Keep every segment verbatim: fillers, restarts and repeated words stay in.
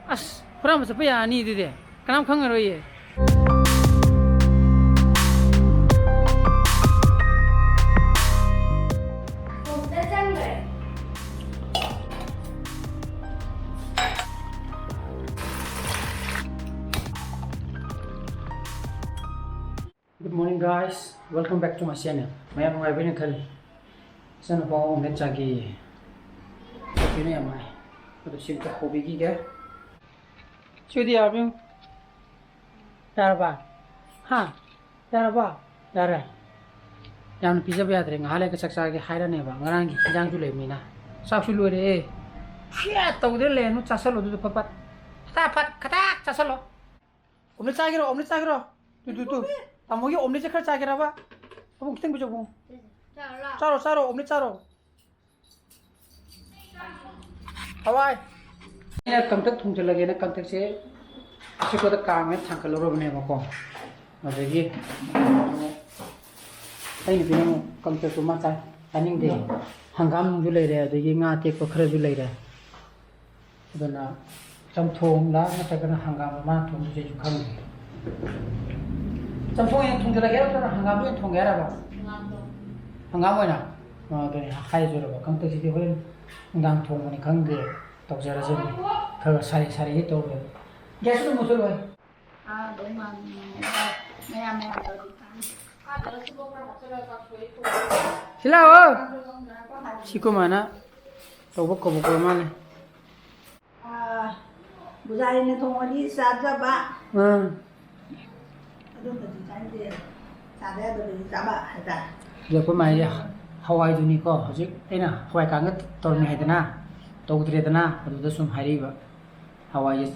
ꯑꯁ, ꯍꯨꯔꯥꯟꯕ ꯆꯠꯄ ꯌꯥꯔꯅꯤ ꯑꯗꯨꯗꯤ꯫ ꯀꯅꯥꯝ ꯈꯪꯉꯔꯣꯏꯌꯦ꯫ Good morning, guys. Welcome back to my channel. ꯃꯌꯥꯝ ꯅꯨꯡꯉꯥꯏꯕꯤꯅ ꯈꯜꯂꯤ꯫ ꯏꯆꯥꯅꯨꯄꯥ ꯑꯃ ꯆꯥꯒꯦꯌꯦ꯫ ꯀꯩꯅꯣ ꯌꯥꯝ ꯍꯥꯏ꯫ ꯑꯗꯨ ꯁꯤ ꯑꯝꯇ ꯍꯧꯕꯤꯈꯤꯒꯦ꯫ ꯁꯤꯗꯤ ꯌꯥꯔꯕ ꯌꯦꯡꯉꯨ꯫ ꯌꯥꯔꯕ? ꯍꯥ? ꯌꯥꯔꯕ? ꯌꯥꯔꯦ꯫ ꯌꯥꯝꯅ ꯄꯤꯖꯕ ꯌꯥꯗ꯭ꯔꯦ꯫ ꯉꯥꯏꯍꯥꯛ ꯂꯩꯔꯒ ꯆꯥꯛ ꯆꯥꯒꯦ ꯍꯥꯏꯔꯅꯦꯕ꯫ ꯉꯔꯥꯡꯒꯤ ꯍꯤꯟꯖꯥꯡꯁꯨ ꯂꯩꯕꯅꯤꯅ꯫ ꯆꯥꯛꯁꯨ ꯂꯣꯏꯔꯦ꯫ ꯐ꯭ꯌꯥꯠ ꯇꯧꯗꯅ ꯂꯩꯔꯅꯨ꯫ ꯆꯥꯁꯜꯂꯣ ꯑꯗꯨꯗ ꯐꯠ ꯐꯠ꯫ ꯐꯇꯥ ꯐꯠ ꯈꯇꯥꯛ ꯆꯥꯁꯜꯂꯣ꯫ ꯑꯣꯝꯂꯦꯠ ꯆꯥꯒꯦꯔꯣ? ꯑꯣꯝꯂꯦꯠ ꯆꯥꯒꯦꯔꯣ? ꯇꯨ, ꯇꯨ, ꯇꯨ꯫ ꯇꯥꯃꯣꯒꯤ ꯑꯣꯝꯂꯦꯠꯁꯦ ꯈꯔ ꯆꯥꯒꯦꯔꯕ? ꯑꯕꯨꯡ ꯈꯤꯇꯪ ꯄꯤꯖꯧ, ꯑꯕꯨꯡ꯫ ꯆꯥꯔꯣ, ꯂꯥ꯫ ꯆꯥꯔꯣ, ꯆꯥꯔꯣ, ꯑꯣꯝꯂꯦꯠ ꯆꯥꯔꯣ꯫ ꯍꯋꯥꯏ꯫ ꯑꯩꯅ ꯀꯪꯇꯛ ꯊꯣꯡꯖꯤꯜꯂꯒꯦꯅ ꯀꯪꯇꯛꯁꯦ ꯑꯆꯤꯛꯄꯗ ꯀꯥꯝꯃꯦ ꯊꯥꯡꯀꯠꯂꯨꯔꯕꯅꯦꯕꯀꯣ꯫ ꯑꯗꯒꯤ ꯑꯩ ꯅꯨꯄꯤꯅ ꯑꯃꯨꯛ ꯀꯪꯇꯛꯇꯣ ꯃꯥ ꯆꯥ-, ꯆꯥꯅꯤꯡꯗꯦ꯫ ꯍꯪꯒꯥꯝꯁꯨ ꯂꯩꯔꯦ, ꯑꯗꯒꯤ ꯉꯥ ꯑꯇꯦꯛꯄ ꯈꯔꯁꯨ ꯂꯩꯔꯦ꯫ ꯑꯗꯨꯅ ꯆꯝꯊꯣꯡꯂ ꯅꯠꯇ꯭ꯔꯒꯅ ꯍꯪꯒꯥꯝꯂ ꯃꯥꯅ ꯊꯣꯡꯗꯣꯏꯁꯦ ꯑꯩꯁꯨ ꯈꯪꯗꯦ꯫ ꯆꯝꯊꯣꯡ ꯑꯣꯏꯅ ꯊꯣꯡꯖꯤꯜꯂꯒꯦ ꯅꯠꯇ꯭ꯔꯒꯅ ꯍꯪꯒꯥꯝꯗ ꯑꯣꯏꯅ ꯊꯣꯡꯒꯦ ꯍꯥꯏꯔꯕ? ꯍꯪꯒꯥꯝ ꯑꯣꯏꯅ? ꯑꯥ, ꯑꯗꯨꯅꯤ ꯍꯥꯏꯖꯔꯕ꯫ ꯀꯪꯇꯛꯁꯤꯗꯤ ꯍꯣꯔꯦꯟ ꯅꯨꯡꯗꯥꯡ ꯊꯣꯡꯕꯅꯤ ꯈꯪꯗꯦ, ꯇꯧꯖꯔꯁꯅꯤ꯫ ꯈꯔ ꯈꯔ ꯁꯥꯔꯤ ꯁꯥꯔꯤ ꯍꯦꯛ ꯇꯧꯔꯦ꯫ ꯒ꯭ꯌꯥꯁ ꯑꯗꯨꯝ ꯃꯨꯠꯊꯠꯂꯣ ꯍꯦ꯫ ꯃꯌꯥꯝ ꯃꯌꯥꯝ ꯇꯧꯔꯤ꯫ ꯁꯤ ꯂꯥꯛꯑꯣ꯫ ꯁꯤ ꯀꯃꯥꯏꯅ ꯇꯧꯕ ꯀꯧꯕ ꯀꯧꯕ ꯃꯥꯜꯂꯦ꯫ ꯑꯥ, ꯕꯨꯖꯥꯔꯤꯅ ꯊꯣꯡꯉꯗꯤ ꯆꯥꯖꯕ꯫ ꯑꯥ꯫ ꯑꯗꯨꯝꯕꯗꯤ ꯆꯥꯅꯤꯡꯗꯦ꯫ ꯆꯥꯗ ꯌꯥꯗꯕꯗꯤ ꯆꯥꯕ ꯍꯥꯏꯇꯥꯔꯦ꯫ ꯑꯗꯣ ꯑꯩꯈꯣꯏ ꯃꯥꯏꯁꯦ ꯍꯋꯥꯏꯗꯨꯅꯤꯀꯣ, ꯍꯧꯖꯤꯛ ꯑꯩꯅ ꯍꯋꯥꯏ ꯀꯥꯡꯒꯠ ꯇꯧꯔꯝꯃꯦ ꯍꯥꯏꯗꯅ, ꯇꯧꯗ꯭ꯔꯦꯗꯅ, ꯑꯗꯨꯗ ꯁꯨꯝ ꯍꯥꯏꯔꯛꯏꯕ꯫ ꯍꯋꯥꯏꯁꯦ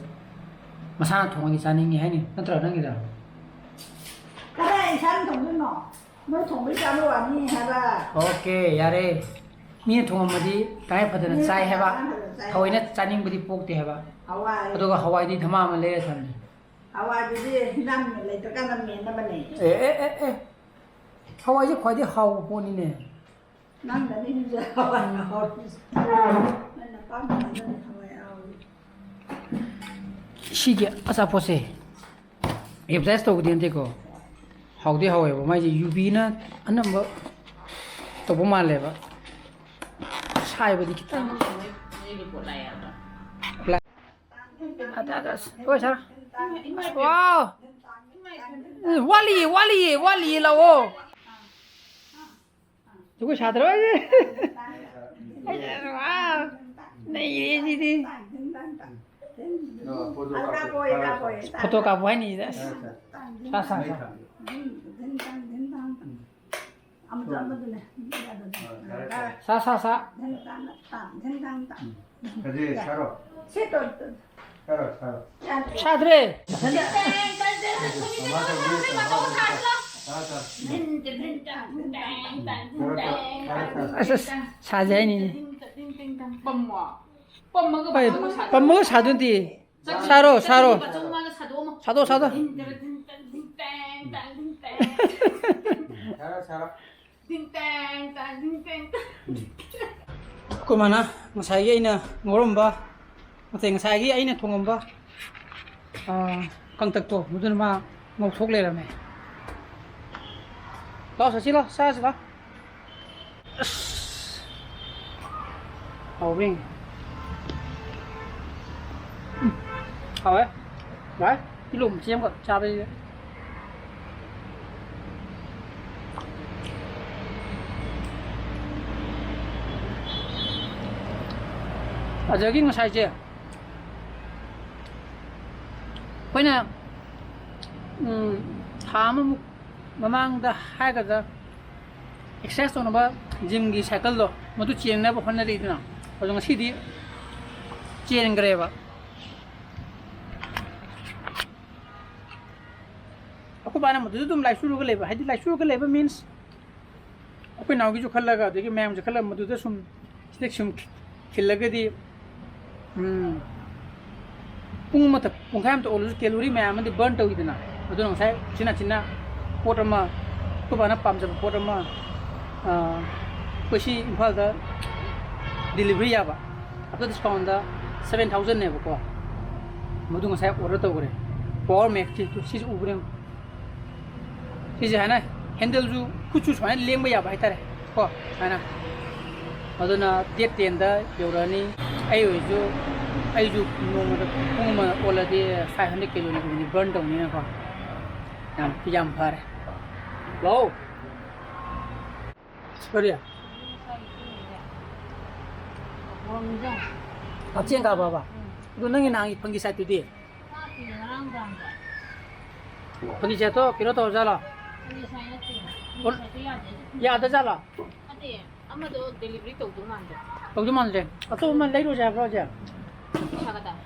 ꯃꯁꯥꯅ ꯊꯣꯡꯉꯗꯤ ꯆꯥꯅꯤꯡꯉꯤ ꯍꯥꯏꯅꯤ, ꯅꯠꯇ꯭ꯔꯣ ꯅꯪꯒꯤꯗꯣ? ꯀꯗꯥꯏ ꯏꯁꯥꯅ ꯊꯣꯡꯗꯣꯏꯅꯣ? ꯅꯣꯏ ꯊꯣꯡꯕꯩ ꯆꯥꯕ ꯋꯥꯅꯤ ꯍꯥꯏꯕ꯫ ꯑꯣꯀꯦ, ꯌꯥꯔꯦ꯫ ꯃꯤꯅ ꯊꯣꯡꯉꯝꯃꯗꯤ ꯇꯉꯥꯏ ꯐꯗꯅ ꯃꯤꯅ ꯆꯥꯏ ꯍꯥꯏꯕ꯫ ꯇꯉꯥꯏ ꯐꯗꯅ ꯆꯥꯏ ꯊꯑꯣꯏꯅ ꯍꯥꯏꯕ꯫ ꯆꯥꯅꯤꯡꯕꯗꯤ ꯄꯣꯛꯇꯦ ꯍꯥꯏꯕ꯫ ꯍꯋꯥꯏ꯫ ꯑꯗꯨꯒ ꯍꯋꯥꯏꯗꯤ ꯙꯃꯥ ꯑꯃ ꯂꯩꯔ ꯊꯝꯃꯤ꯫ ꯍꯋꯥꯏꯗꯨꯗꯤ ꯍꯤꯟꯖꯥꯡ ꯂꯩꯇ꯭ꯔꯀꯥꯟꯗ ꯃꯦꯟꯅꯕꯅꯦ꯫ ꯑꯦ, ꯑꯦ, ꯑꯦ, ꯑꯦ꯫ ꯍꯋꯥꯏꯁꯦ ꯈ꯭ꯋꯥꯏꯗꯩ ꯍꯥꯎꯕ ꯄꯣꯠꯅꯤꯅꯦ꯫ ꯅꯪꯅꯅꯦ ꯍꯤꯟꯖꯥꯡ ꯍꯋꯥꯏ ꯍꯥꯎꯔꯤꯁꯦ꯫ ꯅꯪꯅ ꯄꯥꯝꯕ ꯉꯥꯛꯇꯅꯦ ꯍꯋꯥꯏ ꯍꯥꯎꯔꯤꯁꯦ꯫ ꯁꯤꯒꯤ ꯑꯆꯥꯄꯣꯠꯁꯦ ꯑꯦꯗꯚꯔꯇꯥꯏꯁ ꯇꯧꯕꯗꯤ ꯅꯠꯇꯦꯀꯣ, ꯍꯥꯎꯗꯤ ꯍꯥꯎꯋꯦꯕ꯫ ꯃꯥꯏꯁꯦ ꯌꯨꯕꯤꯅ ꯑꯅꯝꯕ ꯇꯧꯕ ꯃꯥꯜꯂꯦꯕ꯫ ꯁꯥꯏꯕꯗꯤ ꯈꯤꯇꯪ ꯑꯗ, ꯑꯗ, ꯑꯁ, ꯂꯣꯏ ꯁꯥꯔ꯫ ꯑꯁ, ꯋꯥꯎ! ꯎꯝ, ꯋꯥꯠꯂꯤꯌꯦ, ꯋꯥꯠꯂꯤꯌꯦ, ꯋꯥꯠꯂꯤꯌꯦ, ꯂꯥꯛꯑꯣ꯫ ꯖꯒꯣꯏ ꯁꯥꯗ꯭ꯔꯣ? ꯋꯥꯎ! ꯅꯩꯔꯦ ꯁꯤꯗꯤ꯫ ꯐꯣꯇꯣ ꯀꯥꯞꯄꯨ ꯍꯥꯏꯅꯤ ꯁꯤꯗ꯫ ꯑꯁ, ꯁꯥ, ꯁꯥ, ꯁꯥ꯫ ꯑꯃꯗꯨ, ꯑꯃꯗꯨꯅꯦ꯫ ꯁꯥ, ꯁꯥ, ꯁꯥ꯫ ꯁꯥꯔꯣ꯫ ꯁꯥꯗ꯭ꯔꯦ꯫ ꯑꯁ, ꯑꯁ, ꯁꯥꯖꯦ ꯍꯥꯏꯅꯤꯅꯦ꯫ ꯄꯝꯃꯒ ꯍꯣꯏ, ꯄꯝꯃꯒ ꯁꯥꯗꯣꯏꯅꯦ꯫ ꯁꯥꯔꯣ, ꯁꯥꯔꯣ꯫ ꯁꯥꯗꯣ, ꯁꯥꯗꯣ꯫ ꯁꯥꯔꯣ, ꯁꯥꯔꯣ꯫ ꯑꯩꯈꯣꯏ ꯃꯥꯅ ꯉꯁꯥꯏꯒꯤ ꯑꯩꯅ ꯉꯧꯔꯝꯕ, ꯅꯠꯇꯦ, ꯉꯁꯥꯏꯒꯤ ꯑꯩꯅ ꯊꯣꯡꯉꯝꯕ, ꯑꯥ, ꯀꯪꯇꯛꯇꯣ, ꯃꯗꯨꯅ ꯃꯥ ꯉꯧꯊꯣꯛ ꯂꯩꯔꯝꯃꯦ꯫ ꯂꯥꯎ, ꯁꯁꯤ ꯂꯥꯎ, ꯆꯥꯁꯤ ꯂꯥꯎ꯫ ꯑꯁ꯫ ꯍꯥꯎꯕ꯭ꯔ ꯌꯦꯡꯒꯦ꯫ ꯎꯝ꯫ ꯍꯥꯎꯋꯦ꯫ ꯚꯥꯏ, ꯀꯤꯂꯣ ꯃꯆꯦꯠ ꯑꯃꯈꯛ ꯆꯥꯕꯩꯁꯦ꯫ ꯑꯗꯒꯤ ꯉꯁꯥꯏꯁꯦ ꯑꯩꯈꯣꯏꯅ, ꯎꯝ, ꯊꯥ ꯑꯃꯃꯨꯛ ꯃꯃꯥꯡꯗ ꯍꯥꯏꯒꯗ꯭ꯔꯥ, ꯑꯦꯛꯁꯔꯁꯥꯏꯁ ꯇꯧꯅꯕ ꯖꯤꯝꯒꯤ ꯁꯥꯏꯀꯜꯗꯣ, ꯃꯗꯨ ꯆꯦꯟꯅꯕ ꯍꯣꯠꯅꯔꯛꯏꯗꯅ, ꯑꯗꯣ ꯉꯁꯤꯗꯤ ꯆꯦꯟꯈ꯭ꯔꯦꯕ꯫ ꯑꯩꯈꯣꯏ ꯕꯥꯅ ꯃꯗꯨꯗ ꯑꯗꯨꯝ ꯂꯥꯏꯆꯨꯔꯒ ꯂꯩꯕ, ꯍꯥꯏꯗꯤ ꯂꯥꯏꯆꯨꯔꯒ ꯂꯩꯕ means, ꯑꯩꯈꯣꯏ ꯅꯥꯎꯒꯤꯁꯨ ꯈꯜꯂꯒ, ꯑꯗꯒꯤ ꯃꯌꯥꯝꯁꯨ ꯈꯜꯂꯒ, ꯃꯗꯨꯗ ꯁꯨꯝ ꯁꯤꯗ ꯁꯨꯝ ꯈꯤꯜꯂꯒꯗꯤ, ꯎꯝ, ꯄꯨꯡ ꯑꯃꯇ, ꯄꯨꯡꯈꯥꯏ ꯑꯃꯇ ꯑꯣꯜꯂꯁꯨ calorie ꯃꯌꯥꯝ ꯑꯃꯗꯤ burn ꯇꯧꯋꯤꯗꯅ꯫ ꯑꯗꯨꯅ ꯉꯁꯥꯏ ꯎꯆꯤꯟ ꯅꯥꯆꯤꯟꯅ ꯄꯣꯠ ꯑꯃ, ꯑꯩꯈꯣꯏ ꯕꯥꯅ ꯄꯥꯝꯖꯕ ꯄꯣꯠ ꯑꯃ, ꯑꯥ, ꯑꯩꯈꯣꯏ ꯁꯤ ꯏꯝꯐꯥꯜꯗ delivery ꯌꯥꯕ, after discountꯗ seven thousandꯅꯦꯕꯀꯣ꯫ ꯃꯗꯨ ꯉꯁꯥꯏ ꯑꯣꯔꯗꯔ ꯇꯧꯈ꯭ꯔꯦ꯫ ꯄꯋꯥꯔ ꯃꯦꯛꯁꯇꯤ ꯇꯨ, ꯁꯤꯁꯨ ꯎꯕ꯭ꯔꯥ ꯌꯦꯡꯉꯨ꯫ ꯁꯤꯁꯦ ꯍꯥꯏꯅ ꯍꯦꯟꯗꯜꯁꯨ ꯈꯨꯠꯁꯨ ꯁꯨꯃꯥꯏꯅ ꯂꯦꯡꯕ ꯌꯥꯕ ꯍꯥꯏꯇꯥꯔꯦ ꯀꯣ, ꯁꯨꯃꯥꯏꯅ꯫ ꯑꯗꯨꯅ ꯗꯦꯠ ꯇꯦꯟꯗ ꯌꯧꯔꯛꯑꯅꯤ꯫ ꯑꯩ ꯑꯣꯏꯔꯁꯨ, ꯑꯩꯁꯨ ꯅꯣꯡꯃꯗ ꯄꯨꯡ ꯑꯃ ꯑꯣꯜꯂꯗꯤ ꯐꯥꯏꯚ ꯍꯟꯗ꯭ꯔꯦꯠ ꯀꯦꯂꯣꯔꯤꯒꯨꯝꯕꯗꯤ ꯕꯔꯟ ꯇꯧꯅꯤꯅꯀꯣ꯫ ꯌꯥꯝ, ꯌꯥꯝ ꯐꯔꯦ꯫ ꯂꯥꯛꯑꯣ꯫ ꯀꯔꯤ? ꯀꯛꯆꯦꯡ ꯀꯥꯕꯕ? ꯑꯗꯨ ꯅꯪꯒꯤ ꯅꯍꯥꯟꯒꯤ ꯐꯪꯒꯤ ꯁꯥꯏꯠꯇꯨꯗꯤ? ꯐꯪꯒꯤ ꯁꯥꯏꯠꯇꯣ ꯀꯩꯅꯣ ꯇꯧꯔꯖꯥꯠꯂꯣ? ꯌꯥꯗꯖꯥꯠꯂꯣ? ꯅꯠꯇꯦ, ꯑꯃꯗꯣ ꯗꯦꯂꯤꯚꯔꯤ ꯇꯧꯗꯧ ꯃꯥꯟꯗꯦ꯫ ꯇꯧꯗꯧ ꯃꯥꯟꯗꯦ꯫ ꯑꯇꯣꯞꯄ ꯑꯃ ꯂꯩꯔꯨꯁꯦ ꯍꯥꯏꯕ꯭ꯔꯣ ꯍꯧꯖꯤꯛ? ꯄꯩꯁꯥ ꯀꯗꯥꯏ?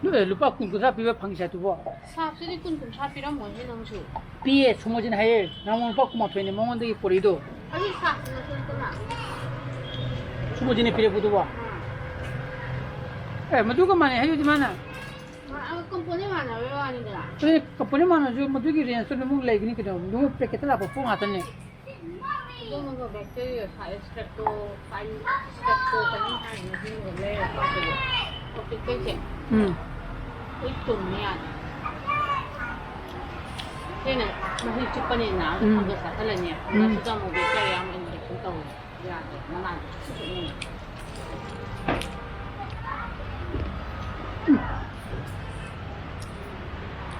ꯅꯣꯏ ꯂꯨꯄꯥ ꯀꯨꯟ ꯀꯨꯟꯊ꯭ꯔꯥ ꯄꯤꯕ ꯐꯪꯒꯤ ꯁꯥꯏꯠꯇꯨꯕꯣ? ꯁꯥꯞꯁꯤꯗꯤ ꯀꯨꯟ ꯀꯨꯟꯊ꯭ꯔꯥ ꯄꯤꯔꯝꯃꯣꯏꯍꯦ ꯅꯪꯁꯨ꯫ ꯄꯤꯌꯦ, ꯁꯨꯃꯣꯖꯤꯅ ꯍꯥꯏꯌꯦ, ꯅꯉꯣꯟ ꯂꯨꯄꯥ ꯀꯨꯟꯃꯥꯊꯣꯏꯅꯦ ꯃꯉꯣꯟꯗꯒꯤ ꯄꯣꯔꯛꯏꯗꯣ꯫ ꯑꯗꯨ ꯁꯥꯞꯁꯤ ꯅꯠꯇꯅ꯫ ꯁꯨꯃꯣꯖꯤꯅ ꯄꯤꯔꯛꯄꯗꯨꯕꯣ? ꯑꯥ꯫ ꯑꯦ, ꯃꯗꯨꯒ ꯃꯥꯟꯅꯩ ꯍꯥꯏꯗꯨꯗꯤ ꯃꯥꯅ꯫ ꯃꯥ-, ꯑ, ꯀꯝꯄꯣꯅꯦꯟ ꯃꯥꯟꯅꯕꯩ ꯋꯥꯅꯤꯗꯅ꯫ ꯑꯗꯨꯗꯤ ꯀꯝꯄꯣꯅꯦꯟ ꯃꯥꯟꯅꯔꯁꯨ ꯃꯗꯨꯒꯤ ꯔꯦꯟꯖꯇꯨ ꯑꯗꯨꯝ ꯂꯩꯒꯅꯤ ꯀꯩꯅꯣ, ꯑꯗꯨꯝ ꯄꯦꯀꯦꯠꯇ ꯂꯥꯛꯄ ꯄꯣꯠ ꯉꯥꯛꯇꯅꯦ꯫ ꯑꯗꯨꯝꯕ ꯕꯦꯛꯇꯔꯤꯌꯥ ꯁꯥꯏ ꯏꯁꯇ꯭ꯔꯦꯞꯇꯣ, ꯁꯥꯏ ꯏꯁꯇ꯭ꯔꯦꯞꯇꯣ ꯀꯩꯅꯣꯝ ꯍꯥꯏꯕꯅꯦ, ꯑꯗꯨꯒꯨꯝꯕ ꯂꯩꯔꯒ ꯀꯥꯞꯄꯗꯣ꯫ ꯑꯣꯞꯇꯤꯛꯇꯩꯁꯦ꯫ ꯎꯝ꯫ ꯂꯣꯏ ꯇꯨꯝꯃꯦ ꯌꯥꯗꯦ꯫ ꯁꯤꯅ ꯃꯍꯤ ꯆꯨꯞꯄꯅꯤꯅ ꯑꯗꯨꯝ ꯎꯝ꯫ ꯐꯪꯒꯁ ꯆꯥꯁꯜꯂꯅꯤ꯫ ꯎꯝ꯫ ꯐꯪꯒꯁꯇꯨꯗ ꯑꯃꯨꯛ ꯕꯦꯛꯇꯔꯤꯌꯥ ꯑꯃꯨꯛ ꯏꯟꯐꯦꯛꯁꯟ ꯇꯧꯋꯦ꯫ ꯌꯥꯗꯦ, ꯃꯅꯥꯗꯣ ꯁꯨꯛ ꯁꯨꯛ ꯅꯤꯛꯑꯦ꯫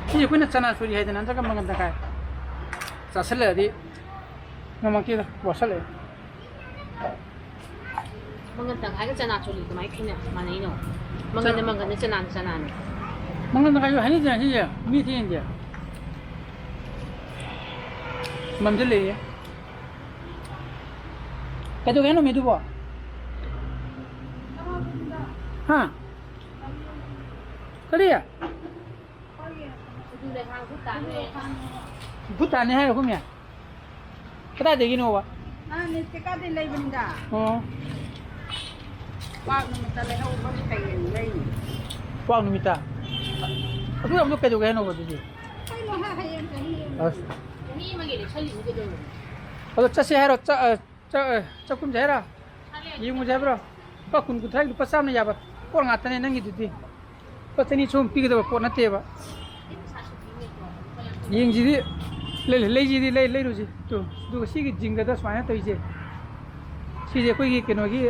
ꯁꯤ ꯑꯩꯈꯣꯏꯅ ꯆꯅꯥ ꯆꯨꯔꯤ ꯍꯥꯏꯗꯅ ꯅꯠꯇ꯭ꯔꯒ ꯃꯪꯒꯟ ꯇꯪꯈꯥꯏ ꯆꯥꯁꯤꯜꯂꯛꯑꯗꯤ ꯉꯝꯃꯛꯇꯦꯗ, ꯋꯥꯁꯜꯂꯛꯑꯦ꯫ ꯃꯪꯒꯟ ꯇꯪꯈꯥꯏꯒ ꯆꯅꯥ ꯆꯨꯔꯤ ꯀꯃꯥꯏꯅ ꯈꯦꯠꯅ ꯃꯥꯟꯅꯩꯅꯣ? ꯃꯪꯒꯟꯗ ꯆꯅꯥ-, ꯃꯪꯒꯟꯅꯤ, ꯆꯅꯥꯅ ꯆꯅꯥꯅꯤ꯫ ꯃꯪꯒꯟ ꯇꯪꯈꯥꯏꯁꯨ ꯍꯥꯏꯅꯩꯗꯅ ꯁꯤꯁꯦ, ꯃꯤ ꯊꯤꯅꯗꯦ꯫ ꯃꯝꯁꯤꯜꯂꯛꯑꯦ꯫ ꯀꯩꯗꯧꯒꯦ ꯍꯥꯏꯅꯣ ꯃꯤꯗꯨꯕꯣ? ꯍꯥ? ꯀꯔꯤ? ꯚꯨꯇꯥꯟꯅꯤ ꯍꯥꯏꯔꯣ, ꯀꯨꯝꯌꯥ? ꯀꯗꯥꯏꯗꯒꯤꯅꯣꯕ? ꯑꯥ, ꯅꯦꯇꯦꯀꯥꯗꯩ ꯂꯩꯕꯅꯤꯗ꯫ ꯑꯣ꯫ ꯀ꯭ꯋꯥꯛ ꯅꯨꯃꯤꯠꯇ ꯂꯩꯍꯧꯕꯒꯤ ꯍꯌꯦꯡ ꯂꯩꯅꯤ꯫ ꯀ꯭ꯋꯥꯛ ꯅꯨꯃꯤꯠꯇ? ꯑꯗꯨ ꯌꯥꯝꯕꯗꯣ ꯀꯩꯗꯧꯒꯦ ꯍꯥꯏꯅꯣꯕ ꯑꯗꯨꯗꯤ? ꯀꯩꯅꯣ, ꯍꯥ, ꯍꯌꯦꯡ ꯆꯍꯤ ꯑꯃꯒꯤ꯫ ꯑꯁ꯫ ꯆꯍꯤ ꯑꯃꯒꯤ ꯂꯦꯞꯁꯜꯂꯤꯅꯤ ꯀꯩꯗꯧꯔꯒꯦ? ꯑꯗꯣ ꯆꯠꯁꯦ ꯍꯥꯏꯔꯣ? ꯆ-, ꯑ, ꯆ-, ꯑ, ꯆꯥꯛꯈꯨꯝꯁꯦ ꯍꯥꯏꯔꯣ? ꯌꯦꯡꯉꯨꯁꯦ ꯍꯥꯏꯕ꯭ꯔꯣ? ꯂꯨꯄꯥ ꯀꯨꯟ, ꯀꯨꯟꯊ꯭ꯔꯥꯒꯤ ꯂꯨꯄꯥ ꯆꯥꯝꯅ ꯌꯥꯕ ꯄꯣꯠ ꯉꯥꯛꯇꯅꯦ ꯅꯪꯒꯤꯗꯨꯗꯤ꯫ ꯂꯨꯄꯥ ꯆꯅꯤ ꯆꯍꯨꯝ ꯄꯤꯒꯗꯕ ꯄꯣꯠ ꯅꯠꯇꯦꯕ꯫ ꯌꯦꯡꯁꯤꯗꯤ, ꯂꯩ-, ꯂꯩꯁꯤꯗꯤ ꯂꯩ-, ꯂꯩꯔꯨꯁꯤ꯫ ꯇꯨ, ꯑꯗꯨꯒ ꯁꯤꯒꯤ ꯖꯤꯡꯒꯗ ꯁꯨꯃꯥꯏꯅ ꯇꯧꯔꯤꯁꯦ, ꯁꯤꯁꯦ ꯑꯩꯈꯣꯏꯒꯤ ꯀꯩꯅꯣꯒꯤ,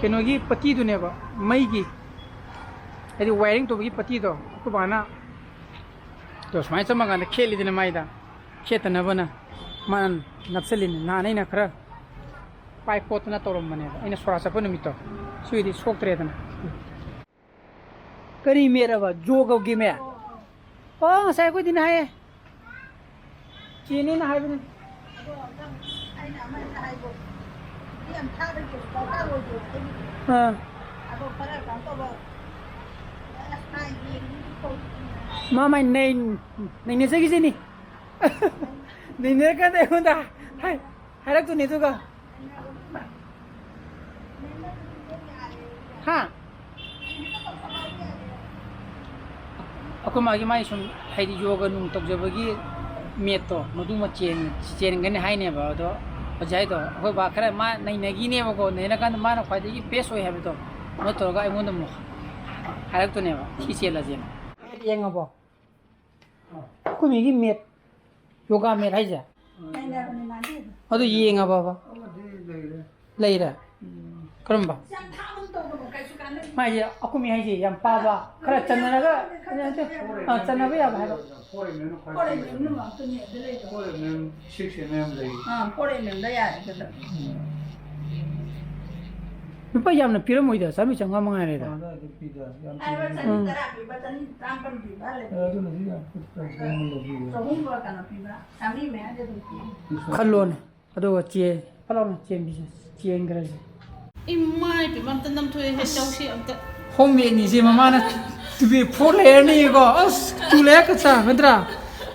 ꯀꯩꯅꯣꯒꯤ ꯄꯇꯤꯗꯨꯅꯦꯕ, ꯃꯩꯒꯤ, ꯍꯥꯏꯗꯤ wiring ꯇꯧꯕꯒꯤ ꯄꯇꯤꯗꯣ꯫ ꯑꯩꯈꯣꯏ ꯕꯥꯅ ꯇꯣ ꯁꯨꯃꯥꯏꯅ ꯆꯪꯕ ꯀꯥꯟꯗ ꯈꯦꯠꯂꯤꯗꯅ ꯃꯥꯏꯗ, ꯈꯦꯠꯇꯅꯕꯅ ꯃꯥꯅ ꯅꯞꯁꯤꯜꯂꯤꯅꯤ꯫ ꯅꯍꯥꯟ ꯑꯩꯅ ꯈꯔ ꯄꯥꯏ ꯈꯣꯠꯇꯅ ꯇꯧꯔꯝꯕꯅꯦꯕ, ꯑꯩꯅ ꯁꯣꯔꯥ ꯆꯠꯄ ꯅꯨꯃꯤꯠꯇꯣ꯫ ꯁꯤꯗꯤ ꯁꯣꯛꯇ꯭ꯔꯦꯗꯅ꯫ ꯀꯔꯤ ꯃꯦꯠ ꯑꯕ? ꯖꯣꯒꯒꯤ ꯃꯦꯠ? ꯑꯣ, ꯉꯁꯥꯏ ꯑꯩꯈꯣꯏꯗꯤꯅ ꯍꯥꯏꯌꯦ꯫ ꯆꯦꯅꯦꯅ ꯍꯥꯏꯕꯅꯤ꯫ ꯑꯗꯣ ꯑꯝꯇꯪ ꯑꯩꯅ ꯑꯃ ꯍꯦꯛꯇ ꯍꯥꯏꯕ, ꯌꯥꯝ ꯊꯥꯗꯒꯤ ꯗꯔꯀꯥꯔ ꯑꯣꯏꯗꯦꯕ ꯑꯩꯒꯤꯗꯤ꯫ ꯑꯥ꯫ ꯑꯗꯣ ꯈꯔ ꯀꯩꯅꯣ ꯇꯧꯕ, ꯑꯁ, ꯃꯥꯏ ꯌꯦꯡꯉꯤꯗꯤ ꯐꯧ-, ꯃꯥ ꯃꯥꯏ ꯅꯩ-, ꯅꯩꯅꯖꯈꯤꯁꯤꯅꯤ꯫ ꯅꯩꯅꯔꯀꯥꯟꯗ ꯑꯩꯉꯣꯟꯗ ꯍꯥꯏ-, ꯍꯥꯏꯔꯛꯇꯣꯏꯅꯦ ꯑꯗꯨꯒ꯫ ꯍꯥ? ꯑꯩꯈꯣꯏ ꯃꯥꯒꯤ ꯃꯥꯏ ꯁꯨꯝ ꯍꯥꯏꯗꯤ ꯌꯣꯒ ꯅꯨꯡ ꯇꯧꯖꯕꯒꯤ ꯃꯦꯠꯇꯣ, ꯃꯗꯨꯃ ꯆꯦꯟ-, ꯆꯦꯟꯒꯅꯤ ꯍꯥꯏꯅꯦꯕ꯫ ꯑꯗꯣ ꯍꯧꯖꯤꯛ ꯍꯥꯏꯗꯣ ꯑꯩꯈꯣꯏ ꯕꯥ ꯈꯔ ꯃꯥ ꯅꯩꯅꯈꯤꯅꯦꯕꯀꯣ, ꯅꯩꯅꯀꯥꯟꯗ ꯃꯥꯅ ꯈ꯭ꯋꯥꯏꯗꯒꯤ ꯕꯦꯁ ꯑꯣꯏ ꯍꯥꯏꯕꯗꯣ ꯀꯩꯅꯣ ꯇꯧꯔꯒ ꯑꯩꯉꯣꯟꯗ ꯑꯃꯨꯛ ꯍꯥꯏꯔꯛꯇꯣꯏꯅꯦꯕ, "ꯁꯤ ꯆꯦꯜꯂꯁꯦꯅ"꯫ ꯌꯦꯡꯉꯕꯣ? ꯑꯩꯈꯣꯏ ꯃꯤꯒꯤ ꯃꯦꯠ, ꯌꯣꯒꯥ ꯃꯦꯠ ꯍꯥꯏꯁꯦ? ꯑꯗꯨ ꯌꯦꯡꯉꯕꯕ? ꯑꯃꯗꯤ ꯂꯩꯔꯦ꯫ ꯂꯩꯔꯦ? ꯎꯝ꯫ ꯀꯔꯝꯕ? ꯃꯥꯏꯁꯦ ꯑꯩꯈꯣꯏ ꯃꯤ ꯍꯥꯏꯁꯦ ꯌꯥꯝ ꯄꯥꯕ, ꯈꯔ ꯆꯟꯅꯔꯒ, ꯅꯠꯇꯦ, ꯑꯥ, ꯆꯟꯅꯕ ꯌꯥꯕ ꯍꯥꯏꯕ꯫ Four M M ꯈ꯭ꯋꯥꯏ ꯐꯕꯅꯦ꯫ Four M M ꯂꯩ꯫ ꯑꯥ, four M M ꯗ ꯌꯥꯔꯦ ꯑꯗꯨꯗ꯫ ꯎꯝ꯫ ꯂꯨꯄꯥ ꯌꯥꯝꯅ ꯄꯤꯔꯝꯃꯣꯏꯗ, ꯆꯥꯝꯃꯔꯤ ꯆꯥꯝꯃꯉꯥ ꯃꯉꯥꯏꯔꯦꯗ꯫ ꯑꯗꯨ ꯄꯤꯗ, ꯌꯥꯝ ꯍꯥꯏꯕ ꯄꯤꯗ꯫ ꯆꯅꯤ ꯎꯝ꯫ ꯇꯔꯥ ꯄꯤꯕ, ꯆꯅꯤ ꯇꯔꯥꯃꯥꯄꯟ ꯄꯤꯕ ꯂꯩ꯫ ꯑꯦ, ꯑꯗꯨꯅꯗꯤ ꯌꯥꯝ ꯀꯨꯏꯅ ꯂꯧꯕꯤꯌꯦ꯫ ꯆꯍꯨꯝꯒ ꯀꯩꯅꯣ ꯄꯤꯕ, ꯆꯥꯝꯃꯔꯤ ꯃꯌꯥꯗꯤ ꯑꯗꯨꯝ ꯄꯤ꯫ ꯈꯜꯂꯣꯅꯦ, ꯑꯗꯨꯒ ꯆꯦ-, ꯐꯠ ꯂꯥꯎꯅ ꯆꯦꯟꯕꯤꯁꯦ, ꯆꯦꯟꯈ꯭ꯔꯁꯦ꯫ ꯏꯃꯥ ꯏꯄꯦꯝꯃ, ꯑꯝꯇ ꯅꯝꯊꯣꯛꯑꯦꯍꯦ, ꯆꯧꯁꯤ ꯑꯝꯇ꯫ ꯍꯣꯝ ꯃꯦꯠꯅꯤꯁꯦ ꯃꯃꯥꯅ ꯇꯨꯕꯤ four layerꯅꯤꯀꯣ, ꯑꯁ, two layer ꯈꯛ ꯆꯥꯒꯗ꯭ꯔꯥ?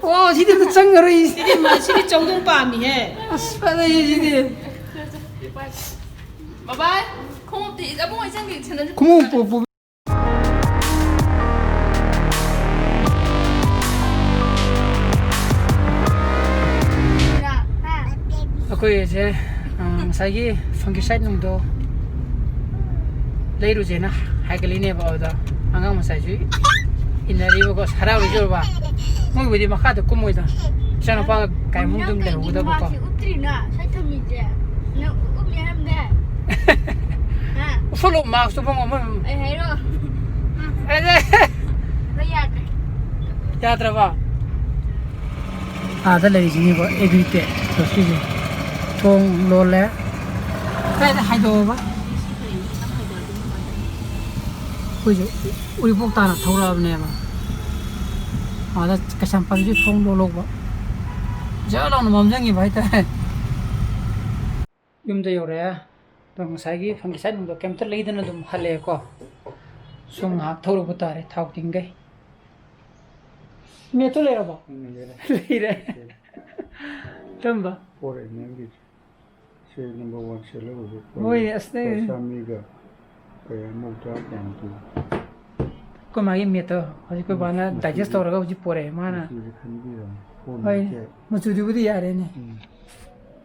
ꯑꯣ, ꯁꯤꯗꯤ ꯑꯝꯇ ꯆꯪꯉꯔꯣꯏ꯫ ꯁꯤꯗꯤ ꯃ-, ꯁꯤꯗꯤ ꯆꯧꯗꯣꯡ ꯄꯥꯝꯃꯤꯍꯦ꯫ ꯑꯁ, ꯐꯖꯩꯌꯦ ꯁꯤꯗꯤ꯫ ꯕꯕꯥꯏ, ꯈꯣꯡꯎꯞꯇꯤ ꯑꯕꯨꯡꯉꯣ ꯏꯆꯟꯒꯤ ꯁꯦꯟꯗꯜꯁꯦ ꯈꯣꯡꯎꯞ ꯄꯨ-, ꯄꯨ-, ꯑꯩꯈꯣꯏꯁꯦ, ꯑ, ꯉꯁꯥꯏꯒꯤ fungicide ꯅꯨꯡꯗꯣ ꯂꯩꯔꯨꯁꯦꯅ ꯍꯥꯏꯒꯠꯂꯤꯅꯦꯕ꯫ ꯑꯗꯨꯗ ꯑꯉꯥꯡ ꯃꯆꯥꯁꯨ ꯏꯟꯅꯔꯤꯕꯀꯣ, ꯍꯔꯥꯎꯔꯤꯁꯨ ꯑꯣꯏꯕ꯫ ꯃꯣꯏꯕꯨꯗꯤ ꯃꯈꯥꯗ ꯀꯨꯝꯃꯣꯏꯗ, ꯏꯆꯥꯅꯨꯄꯥ ꯀꯥꯏꯃꯨꯛ ꯑꯗꯨꯝ ꯂꯩꯍꯧꯒꯗꯕꯀꯣ꯫ ꯃꯥꯁꯤ ꯎꯠꯇ꯭ꯔꯤꯅ ꯁ꯭ꯋꯥꯏ ꯊꯝꯃꯤꯁꯦ꯫ ꯅꯪ ꯎꯠꯂꯦ ꯍꯥꯏꯔꯝꯗꯦ? ꯍꯥ? ꯎꯠꯁꯜꯂꯣ, ꯃꯥꯛꯁꯇꯣ ꯐꯪꯉꯣ, ꯃꯣꯏ꯫ ꯑꯩ ꯍꯥꯏꯔꯣ? ꯑꯦ, ꯑꯦ꯫ ꯍꯣꯏ, ꯌꯥꯗ꯭ꯔꯦ꯫ ꯌꯥꯗ꯭ꯔꯕ? ꯑꯥꯗ ꯂꯩꯔꯤꯁꯤꯅꯤꯀꯣ, ꯑꯦꯒ꯭ꯔꯤꯇꯦꯛ ꯁꯤꯁꯦ꯫ ꯊꯣꯡ ꯂꯣꯜꯂꯦ꯫ ꯀꯗꯥꯏꯗ ꯍꯥꯏꯗꯣꯛꯑꯕ? ꯑꯩꯈꯣꯏꯁꯨ ꯎꯔꯤꯄꯣꯛ ꯇꯥꯅ ꯊꯧꯔꯛꯑꯕꯅꯦꯕ꯫ ꯑꯥꯗ ꯀꯩꯁꯥꯝꯄꯥꯠꯀꯤ ꯊꯣꯡ ꯂꯣꯜꯍꯧꯕ꯫ ꯖꯔ ꯂꯥꯎꯅ ꯃꯝꯁꯤꯟꯈꯤꯕ ꯍꯥꯏꯇꯥꯔꯦ꯫ ꯌꯨꯝꯗ ꯌꯧꯔꯛꯑꯦ꯫ ꯑꯗꯣ ꯉꯁꯥꯏꯒꯤ ꯐꯪꯒꯤꯁꯥꯏꯠ ꯅꯨꯡꯗꯣ ꯀꯩꯝꯇ ꯂꯩꯗꯅ ꯑꯗꯨꯝ ꯍꯜꯂꯛꯑꯦꯀꯣ꯫ ꯁꯨꯝ ꯉꯥꯏꯍꯥꯛ ꯊꯧꯔꯨꯕ ꯇꯥꯔꯦ, ꯊꯥꯎ ꯇꯤꯡꯈꯩ꯫ ꯃꯦꯠꯇꯨ ꯂꯩꯔꯕꯣ? ꯎꯝ, ꯂꯩꯔꯦ꯫ ꯂꯩꯔꯦ꯫ ꯀꯔꯝꯕ? ꯄꯣꯔꯛꯑꯦ ꯅꯪꯒꯤꯁꯦ꯫ ꯁꯤ ꯅꯝꯕꯔ ꯋꯥꯟ ꯁꯦꯜꯂꯔ ꯑꯣꯏꯕ ꯄꯣꯔꯛꯑꯦ꯫ ꯍꯣꯏꯅꯦ, ꯑꯁ, ꯅꯪ ꯂꯨꯄꯥ ꯆꯥꯝꯃꯔꯤꯒ ꯀꯌꯥ, ꯃꯧꯗ꯭ꯔꯥ ꯀꯌꯥꯅꯣ ꯄꯤꯕ? ꯑꯩꯈꯣꯏ ꯃꯥꯒꯤ ꯃꯦꯠꯇꯣ ꯍꯧꯖꯤꯛ ꯑꯩꯈꯣꯏ ꯕꯥꯅ ꯃꯆꯨꯗꯤ, ꯗꯥꯏꯖꯦꯁ ꯇꯧꯔꯒ ꯍꯧꯖꯤꯛ ꯄꯣꯔꯛꯑꯦ ꯃꯥꯅ꯫ ꯃꯆꯨꯗꯤ ꯈꯟꯕꯤꯔꯕꯅꯤ꯫ ꯍꯣꯏ, ꯀꯣꯟꯅ ꯃꯆꯨꯗꯨꯕꯨꯗꯤ ꯌꯥꯔꯦꯅꯦ꯫ ꯎꯝ꯫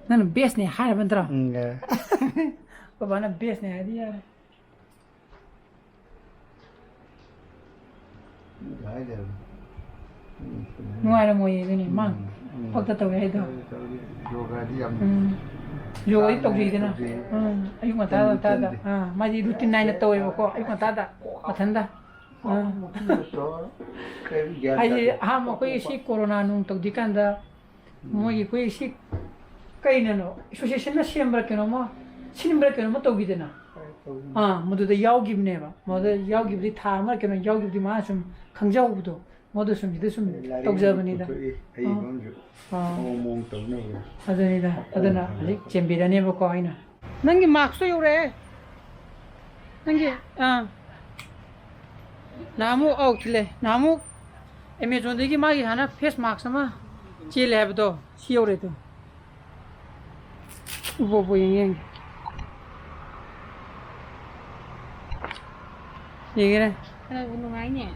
ꯅꯪꯅ ꯕꯦꯁꯅꯦ ꯍꯥꯏꯔꯕ ꯅꯠꯇ꯭ꯔꯣ? ꯎꯝ, ꯌꯥꯔꯦ꯫ ꯑꯩꯈꯣꯏ ꯕꯥꯅ ꯕꯦꯁꯅꯦ ꯍꯥꯏꯔꯗꯤ ꯌꯥꯔꯦ꯫ ꯍꯥꯏꯗꯦꯕ꯫ ꯎꯝ꯫ ꯅꯨꯡꯉꯥꯏꯔꯝꯃꯣꯏꯌꯦ ꯑꯗꯨꯅꯦ, ꯃꯥ ꯎꯝ, ꯎꯝ꯫ ꯄꯛꯇ ꯇꯧꯋꯦ ꯍꯥꯏꯗꯣ꯫ ꯇꯧꯗꯦ, ꯇꯧꯗꯦ꯫ ꯌꯣꯒꯥꯗꯤ ꯌꯥꯝ ꯎꯝ꯫ ꯌꯣꯒꯥꯗꯤ ꯆꯥꯡ ꯅꯥꯏꯅ ꯇꯧꯗꯦꯗꯅ꯫ ꯇꯧꯗꯦ꯫ ꯎꯝ꯫ ꯑꯌꯨꯛ ꯉꯟꯇꯥ ꯇꯟꯗꯤ ꯉꯟꯇꯥꯗ꯫ ꯇꯟꯗꯦ꯫ ꯑꯥ, ꯃꯥꯗꯤ ꯔꯨꯇꯤꯟ ꯅꯥꯏꯅ ꯇꯧꯋꯦꯕꯀꯣ꯫ ꯑꯌꯨꯛ ꯉꯟꯇꯥꯗ꯫ ꯃꯊꯟꯗ꯫ ꯑꯥ꯫ ꯀꯣꯛ ꯀꯣꯛ ꯀꯣꯛ ꯀꯣꯛ ꯀꯣꯛ꯫ ꯀꯩꯝ ꯒ꯭ꯌꯥꯟ ꯍꯥꯏꯗꯤ ꯇꯥꯗꯦ꯫ ꯑꯍꯥꯟꯕ ꯀꯣꯛ ꯑꯩꯈꯣꯏ ꯀꯣꯛ ꯁꯤ ꯀꯣꯛ꯫ ꯀꯣꯔꯣꯅꯥ ꯅꯨꯡ ꯇꯧꯗ꯭ꯔꯤꯀꯥꯟꯗ ꯎꯝ꯫ ꯃꯣꯏꯒꯤ ꯑꯩꯈꯣꯏ ꯁꯤ ꯀꯩꯅꯅꯣ? ꯑꯦꯁꯣꯁꯤꯌꯦꯁꯟꯅ ꯁꯦꯝꯕ꯭ꯔꯥ ꯀꯩꯅꯣꯝꯃ, ꯁꯤꯟꯕ꯭ꯔꯥ ꯀꯩꯅꯣꯝꯃ ꯇꯧꯈꯤꯗꯅ? ꯍꯣꯏ, ꯇꯧꯕꯅꯤ꯫ ꯑꯥ, ꯃꯗꯨꯗ ꯌꯥꯎꯈꯤꯕꯅꯦꯕ꯫ ꯃꯗꯨꯗ ꯎꯝ꯫ ꯌꯥꯎꯈꯤꯕꯗꯤ ꯊꯥ ꯑꯃꯔ ꯀꯩꯅꯣ ꯌꯥꯎꯈꯤꯕꯗꯤ ꯃꯥꯅ ꯁꯨꯝ ꯈꯪꯖꯍꯧꯕꯗꯣ꯫ ꯃꯗꯨ ꯁꯨꯝ ꯁꯤꯗ ꯁꯨꯝ ꯂꯥꯏꯔꯤꯛ ꯑꯃꯁꯨ ꯇꯧꯖꯕꯅꯤꯗ꯫ ꯄꯨꯊꯣꯛꯏ, ꯍꯩꯕ ꯑꯥ꯫ ꯑꯃꯁꯨ ꯑꯥ꯫ ꯃꯑꯣꯡ ꯃꯑꯣꯡ ꯇꯧꯅꯕ꯫ ꯑꯗꯨꯅꯤꯗ꯫ ꯑꯗꯨꯅ ꯍꯧꯖꯤꯛ ꯆꯦꯟꯕꯤꯔꯅꯦꯕꯀꯣ ꯑꯩꯅ꯫ ꯅꯪꯒꯤ ꯃꯥꯛꯁꯇꯣ ꯌꯧꯔꯛꯑꯦ꯫ ꯅꯪꯒꯤ, ꯑꯥ꯫ ꯅꯍꯥꯟꯃꯨꯛ, ꯑꯧ, ꯊꯤꯜꯂꯦ꯫ ꯅꯍꯥꯟꯃꯨꯛ ꯑꯦꯃꯦꯖꯣꯟꯗꯒꯤ ꯃꯥꯒꯤ ꯍꯥꯟꯅ ꯐꯦꯁ ꯃꯥꯛꯁ ꯑꯃ ꯆꯦꯜꯂꯦ ꯍꯥꯏꯕꯗꯣ, ꯁꯤ ꯌꯧꯔꯦ ꯑꯗꯣ꯫ ꯎꯕ ꯎꯕ ꯌꯦꯡ ꯌꯦꯡꯒꯦ꯫ ꯌꯦꯡꯒꯦꯅꯦ꯫ ꯈꯔꯕꯨ ꯅꯨꯡꯉꯥꯏꯅꯦ꯫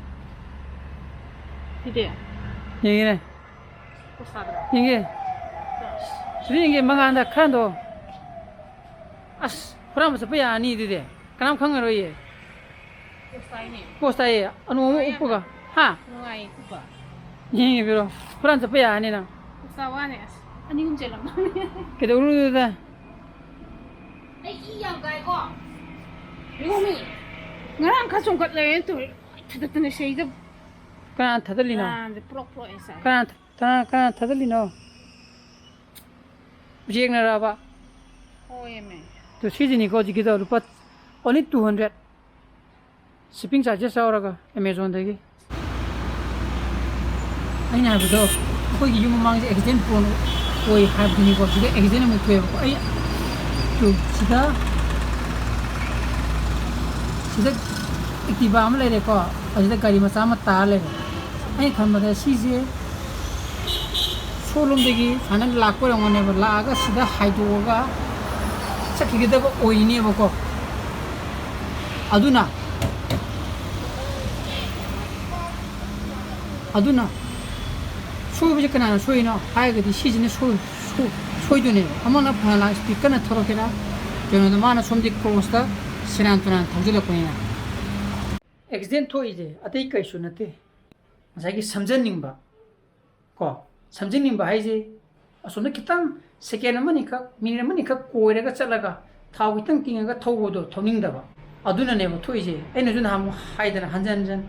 ꯁꯤꯗꯤ꯫ ꯌꯦꯡꯒꯦꯅꯦ꯫ ꯄꯣꯁꯥꯗ꯭ꯔꯣ? ꯌꯦꯡꯒꯦ꯫ ꯁꯤꯗ ꯌꯦꯡꯒꯦ, ꯃꯉꯥꯜꯗ ꯈꯔꯗꯣ꯫ ꯑꯁ, ꯍꯨꯔꯥꯟꯕ ꯆꯠꯄ ꯌꯥꯔꯅꯤ ꯑꯗꯨꯗꯤ꯫ ꯀꯅꯥꯝ ꯈꯪꯉꯔꯣꯏꯌꯦ꯫ ꯄꯣꯁ ꯇꯥꯏꯌꯦ꯫ ꯑꯅꯣ ꯑꯃ ꯎꯞꯄꯒ꯫ ꯍꯥ? ꯅꯨꯡꯉꯥꯏꯌꯦ ꯎꯞꯄ꯫ ꯌꯦꯡꯉꯦ ꯄꯤꯔꯣ꯫ ꯍꯨꯔꯥꯟ ꯆꯠꯄ ꯌꯥꯔꯅꯤ ꯅꯪ꯫ ꯎꯞꯁꯥ ꯋꯥꯅꯦ ꯑꯁ꯫ ꯑꯅꯤ ꯑꯍꯨꯝ ꯆꯦꯜꯂꯝꯃꯅꯤ꯫ ꯀꯩꯗꯧꯔꯨꯗꯨꯗ? ꯑꯩ ꯏ ꯌꯥꯝ ꯀꯥꯏꯀꯣ꯫ ꯌꯦꯡꯉꯣꯃꯤ꯫ ꯉꯔꯥꯡ ꯈꯔ ꯆꯣꯡꯈꯠ ꯂꯩꯔꯦꯅ ꯇꯧꯔꯤ꯫ ꯊꯗꯠꯇꯅ ꯁꯩꯗ꯫ ꯀꯅꯥ ꯊꯗꯠꯂꯤꯅꯣ? ꯉꯔꯥꯡꯁꯦ ꯄ꯭ꯔꯣꯛ ꯄ꯭ꯔꯣꯛ ꯑꯩ ꯁꯥꯏ꯫ ꯀꯅꯥ ꯊ-, ꯀꯅꯥ, ꯀꯅꯥ ꯊꯗꯠꯂꯤꯅꯣ? ꯎꯆꯦꯛꯅꯔꯕ? ꯍꯣꯏꯃꯦ꯫ ꯑꯗꯨ ꯁꯤꯁꯤꯅꯤꯀꯣ ꯍꯧꯖꯤꯛꯀꯤꯗꯣ ꯂꯨꯄꯥ only two hundred꯫ Shipping charges ꯌꯥꯎꯔꯒ Amazonꯗꯒꯤ꯫ ꯑꯩꯅ ꯍꯥꯏꯕꯗꯣ ꯑꯩꯈꯣꯏꯒꯤ ꯌꯨꯝ ꯃꯃꯥꯡꯁꯦ accident prone ꯑꯣꯏ ꯍꯥꯏꯕꯗꯨꯅꯤꯀꯣ꯫ ꯁꯤꯗ accident ꯑꯃꯨꯛ ꯊꯣꯛꯑꯦꯕꯀꯣ꯫ ꯑꯩ ꯇꯨ ꯁꯤꯗ, ꯁꯤꯗ Activa ꯑꯃ ꯂꯩꯔꯦꯀꯣ, ꯑꯁꯤꯗ ꯒꯥꯔꯤ ꯃꯆꯥ ꯑꯃ ꯇꯥꯔ ꯂꯩꯔꯦ꯫ ꯑꯩꯅ ꯈꯟꯕꯗ ꯁꯤꯁꯦ ꯁꯣꯔꯨꯝꯗꯒꯤ ꯁꯨꯃꯥꯏꯅ ꯂꯥꯛꯄ ꯑꯣꯏꯔꯝꯒꯅꯦꯕ, ꯂꯥꯛꯑꯒ ꯁꯤꯗ ꯍꯥꯏꯗꯣꯛꯑꯒ ꯆꯠꯈꯤꯒꯗꯕ ꯑꯣꯏꯅꯦꯕꯀꯣ꯫ ꯑꯗꯨꯅ, ꯑꯗꯨꯅ ꯁꯣꯏꯕꯁꯦ ꯀꯅꯥꯅ ꯁꯣꯏꯅꯣ ꯍꯥꯏꯔꯒꯗꯤ ꯁꯤꯁꯤꯅ ꯁꯣꯏ-, ꯁꯣꯏ-, ꯁꯣꯏꯗꯣꯏꯅꯦꯕ꯫ ꯑꯃꯅ ꯐꯅ speed ꯀꯟꯅ ꯊꯧꯔꯛꯀꯦꯔꯥ, ꯀꯩꯅꯣꯗ ꯃꯥꯅ ꯁꯣꯝꯗꯤ crossꯇ ꯁꯦꯔꯥꯟ ꯇꯨꯔꯥꯟ ꯊꯧꯖꯤꯜꯂꯛꯄꯅꯤꯅ꯫ Accident ꯊꯣꯛꯏꯁꯦ ꯑꯇꯩ ꯀꯩꯁꯨ ꯅꯠꯇꯦ, ꯉꯁꯥꯏꯒꯤ ꯁꯝꯖꯟꯅꯤꯡꯕ꯫ ꯀꯣ, ꯁꯝꯖꯤꯟꯅꯤꯡꯕ ꯍꯥꯏꯁꯦ ꯑꯁꯣꯝꯗ ꯈꯤꯇꯪ second ꯑꯃꯅꯤꯈꯛ, minute ꯑꯃꯅꯤꯈꯛ ꯀꯣꯏꯔꯒ ꯆꯠꯂꯒ ꯊꯥꯎ ꯈꯤꯇꯪ ꯇꯤꯡꯉꯒ ꯊꯧꯕꯗꯣ ꯊꯧꯅꯤꯡꯗꯕ꯫ ꯑꯗꯨꯅꯅꯦꯕ ꯊꯣꯛꯏꯁꯦ꯫ ꯑꯩꯅꯁꯨ ꯅꯍꯥꯟꯃꯨꯛ ꯍꯥꯏꯗꯅ ꯍꯟꯖꯟ ꯍꯟꯖꯟ,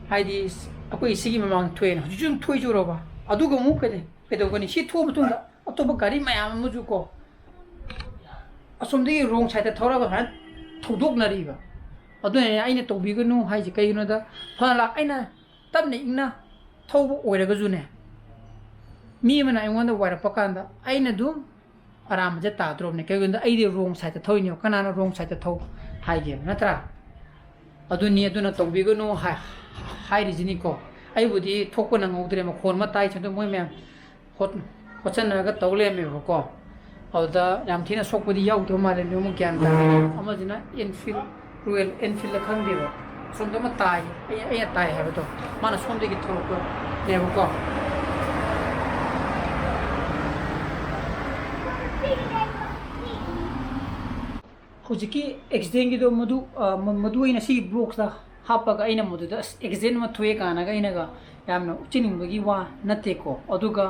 ꯍꯥꯏꯗꯤ ꯑꯩꯈꯣꯏ ꯁꯤꯒꯤ ꯃꯃꯥꯡꯗ ꯊꯣꯛꯑꯦꯅ, ꯍꯧꯖꯤꯛꯁꯨ ꯑꯗꯨꯝ ꯊꯣꯛꯏꯁꯨ ꯎꯔꯕ? ꯑꯗꯨꯒ ꯑꯃꯨꯛ ꯀꯩꯗꯧ-, ꯀꯩꯗꯧꯒꯅꯤ? ꯁꯤ ꯊꯣꯛꯑ ꯃꯇꯨꯡꯗ ꯑꯇꯣꯞꯄ ꯒꯥꯔꯤ ꯃꯌꯥꯝ ꯑꯃꯁꯨ ꯀꯣ, ꯑꯁꯣꯝꯗꯒꯤ wrong sideꯇ ꯊꯧꯔꯒ ꯁꯨꯃꯥꯏꯅ ꯊꯧꯗꯣꯛꯅꯔꯤꯕ꯫ ꯑꯗꯨꯅꯅꯦ ꯑꯩꯅ ꯇꯧꯕꯤꯒꯅꯨ ꯍꯥꯏꯁꯦ꯫ ꯀꯩꯒꯤꯅꯣꯗ, ꯐꯅ ꯂꯥꯛ-, ꯑꯩꯅ ꯇꯞꯅ ꯏꯪꯅ ꯊꯧꯕ ꯑꯣꯏꯔꯒꯁꯨꯅꯦ, ꯃꯤ ꯑꯃꯅ ꯑꯩꯉꯣꯟꯗ ꯋꯥꯏꯔꯛꯄ ꯀꯥꯟꯗ ꯑꯩꯅ ꯑꯗꯨꯝ ꯑꯔꯥꯟꯕꯁꯦ ꯇꯥꯗ꯭ꯔꯣꯕꯅꯦ꯫ ꯀꯩꯒꯤꯅꯣꯗ ꯑꯩꯗꯤ wrong sideꯇ ꯊꯧꯔꯤꯅꯦꯕ꯫ ꯀꯅꯥꯅ wrong sideꯇ ꯊꯧ ꯍꯥꯏꯒꯦꯕ, ꯅꯠꯇ꯭ꯔꯥ? ꯑꯗꯨꯅꯤ, ꯑꯗꯨꯅ ꯇꯧꯕꯤꯒꯅꯨ ꯍꯥꯏ-, ꯍꯥꯏꯔꯤꯁꯤꯅꯤꯀꯣ꯫ ꯑꯩꯕꯨꯗꯤ ꯊꯣꯛꯄ ꯅꯪꯍꯧꯗ꯭ꯔꯦ, ꯃꯈꯣꯟ ꯑꯃ ꯇꯥꯏ, ꯁꯣꯝꯗ ꯃꯣꯏ ꯃꯌꯥꯝ ꯍꯣꯠ-, ꯍꯣꯠꯆꯟꯅꯔꯒ ꯇꯧ ꯂꯩꯔꯝꯃꯦꯕꯀꯣ꯫ ꯑꯗꯨꯗ ꯌꯥꯝ ꯊꯤꯅ ꯁꯣꯛꯄꯗꯤ ꯌꯥꯎꯗꯕ ꯃꯥꯜꯂꯦ, ꯃꯤ ꯑꯃꯨꯛ ꯒ꯭ꯌꯥꯟ ꯇꯥꯔꯦ꯫ ꯑꯃꯁꯤꯅ Enfield, Royal Enfieldꯂ ꯈꯪꯗꯦꯕ, ꯑꯁꯣꯝꯗ ꯑꯃ ꯇꯥꯏ, ꯑꯩ, ꯑꯩꯅ ꯇꯥꯏ ꯍꯥꯏꯕꯗꯣ, ꯃꯥꯅ ꯁꯣꯝꯗꯒꯤ ꯊꯧꯔꯛꯄꯅꯦꯕꯀꯣ꯫ ꯍꯧꯖꯤꯛꯀꯤ ꯑꯦꯛꯁꯤꯗꯦꯟꯒꯤꯗꯣ ꯃꯗꯨ, ꯑ, ꯃ-, ꯃꯗꯨ ꯑꯩꯅ ꯁꯤꯒꯤ ꯕ꯭ꯂꯣꯛꯁꯇ ꯍꯥꯞꯄꯒ ꯑꯩꯅ ꯃꯗꯨꯗ ꯑꯁ ꯑꯦꯛꯁꯤꯗꯦꯟ ꯑꯃ ꯊꯣꯛꯑꯦ ꯀꯥꯏꯅꯒ ꯑꯩꯅꯒ ꯌꯥꯝꯅ ꯎꯠꯆꯅꯤꯡꯕꯒꯤ ꯋꯥ ꯅꯠꯇꯦꯀꯣ꯫ ꯑꯗꯨꯒ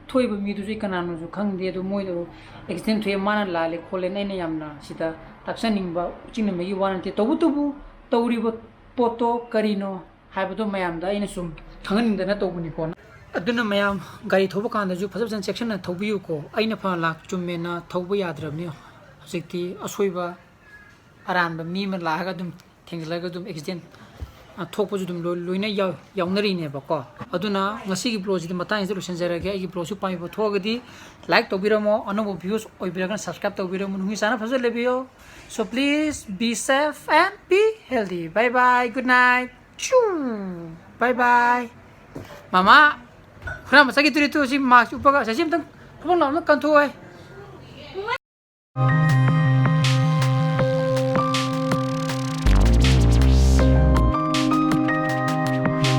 ꯊꯣꯛꯏꯕ ꯃꯤꯗꯨꯁꯨ ꯑꯩ ꯀꯅꯥꯅꯣꯁꯨ ꯈꯪꯗꯦ꯫ ꯑꯗꯨ ꯃꯣꯏꯗꯣ ꯑꯦꯛꯁꯤꯗꯦꯟ ꯊꯣꯛꯑꯦ, ꯃꯥꯅ ꯂꯥꯜꯂꯦ ꯈꯣꯠꯂꯦꯅ ꯑꯩꯅ ꯌꯥꯝꯅ ꯁꯤꯗ ꯇꯥꯛꯆꯅꯤꯡꯕ, ꯎꯠꯆꯅꯤꯡꯕꯒꯤ ꯋꯥ ꯅꯠꯇꯦ꯫ ꯇꯧꯕꯇꯕꯨ ꯇꯧꯔꯤꯕ ꯄꯣꯠꯇꯣ ꯀꯔꯤꯅꯣ ꯍꯥꯏꯕꯗꯣ ꯃꯌꯥꯝꯗ ꯑꯩꯅ ꯁꯨꯝ ꯈꯪꯍꯟꯅꯤꯡꯗꯅ ꯇꯧꯕꯅꯤꯀꯣ꯫ ꯑꯗꯨꯅ ꯃꯌꯥꯝ ꯒꯥꯔꯤ ꯊꯧꯕ ꯀꯥꯟꯗꯁꯨ ꯐꯖ ꯐꯖꯅ ꯆꯦꯛꯁꯤꯟꯅ ꯊꯧꯕꯤꯌꯨꯀꯣ꯫ ꯑꯩꯅ ꯐꯅ ꯂꯥꯛ ꯆꯨꯝꯃꯦꯅ ꯊꯧꯕ ꯌꯥꯗ꯭ꯔꯕꯅꯤ꯫ ꯍꯧꯖꯤꯛꯇꯤ ꯑꯁꯣꯏꯕ ꯑꯔꯥꯟꯕ ꯃꯤ ꯑꯃ ꯂꯥꯛꯑꯒ ꯑꯗꯨꯝ ꯊꯦꯡꯖꯤꯜꯂꯒ ꯑꯗꯨꯝ ꯑꯦꯛꯁꯤꯗꯦꯟ, ꯑ, ꯊꯣꯛꯄꯁꯨ ꯑꯗꯨꯝ ꯂꯣꯏ-, ꯂꯣꯏꯅ ꯌꯥꯎ-, ꯌꯥꯎꯅꯔꯤꯅꯦꯕꯀꯣ꯫ ꯑꯗꯨꯅ ꯉꯁꯤꯒꯤ ꯕ꯭ꯂꯣꯒꯁꯤꯗꯤ ꯃꯇꯥꯡꯁꯤꯗ ꯂꯣꯏꯁꯤꯟꯖꯔꯒꯦ꯫ ꯑꯩꯒꯤ ꯕ꯭ꯂꯣꯒꯁꯨ ꯄꯥꯝꯕꯤꯕ ꯊꯣꯛꯑꯒꯗꯤ ꯂꯥꯏꯛ ꯇꯧꯕꯤꯔꯝꯃꯣ, ꯑꯅꯧꯕ ꯚ꯭ꯌꯨꯁ ꯑꯣꯏꯕꯤꯔꯒꯅ ꯁꯕꯁꯀ꯭ꯔꯥꯏꯕ ꯇꯧꯕꯤꯔꯝꯃꯣ꯫ ꯅꯨꯡꯁꯤ ꯆꯥꯟꯅ ꯐꯖꯅ ꯂꯩꯕꯤꯌꯣ꯫ So please be safe and be healthy. Bye bye. Good night. Choo. Bye bye. ꯃꯃꯥ, ꯍꯨꯔꯥꯟꯕ ꯆꯠꯈꯤꯗꯣꯔꯦ꯫ ꯇꯨ, ꯁꯤ ꯃꯥꯛꯁ ꯎꯞꯄꯒ, ꯁꯤ ꯑꯝꯇꯪ ꯊꯕꯛ ꯂꯥꯎꯅ ꯀꯟꯊꯣꯛꯑꯣ꯫